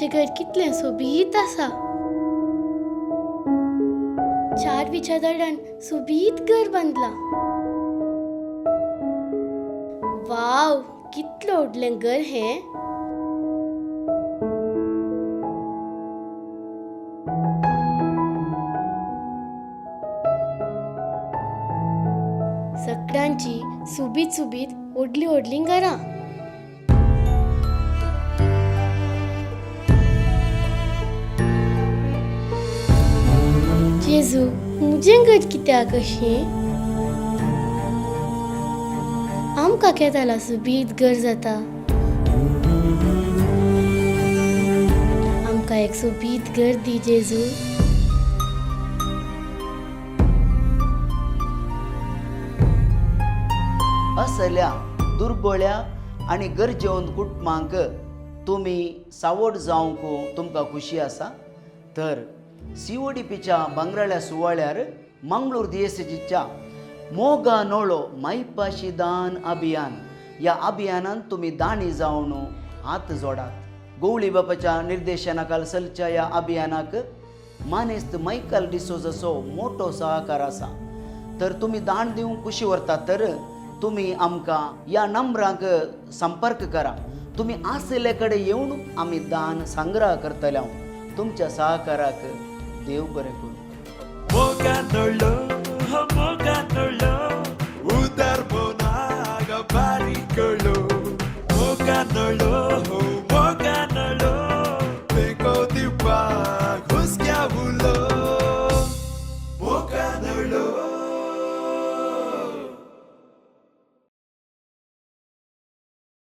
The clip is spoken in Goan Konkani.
आंटीचें घर कितलें सोबीत आसा. चार विच्या दडान सोबीत घर बांदलां. वाव, कितलें व्हडलें घर हें. सगळ्यांची सोबीत सोबीत व्हडलीं व्हडलीं घरां. जेजू, म्हजें घर कित्याक अशें? आमकां केदाला सोबीत घर जाता? आमकां एक सोबीत घर दी जेजू. असल्या दुर्बळ्या आनी गरजेवंत कुटुंबांक तुमी सावड जावंक तुमकां खुशी आसा तर सीओडीपीच्या भांगराळ्या सुवाळ्यार मंगळूर दियेसेजीच्या मोगा नोळो मायपाशी दान अभियान ह्या अभियानान तुमी दाणी जावन हात जोडात. गोवळी बापाच्या निर्देशनाखाल चलच्या ह्या अभियानाक मानेस्त मायकल डिसोजाचो मोटो सहकार आसा. तर तुमी दान दिवंक खुशी व्हरतात तर तुमी आमकां ह्या नंबरांक संपर्क करा. तुमी आशिल्ले कडेन येवन आमी दान संग्रह करतले. हांव तुमच्या सहकाराक देव बरें करूं. मोगानोळो, हो मोगानोळो, उदार मोनाग बारी.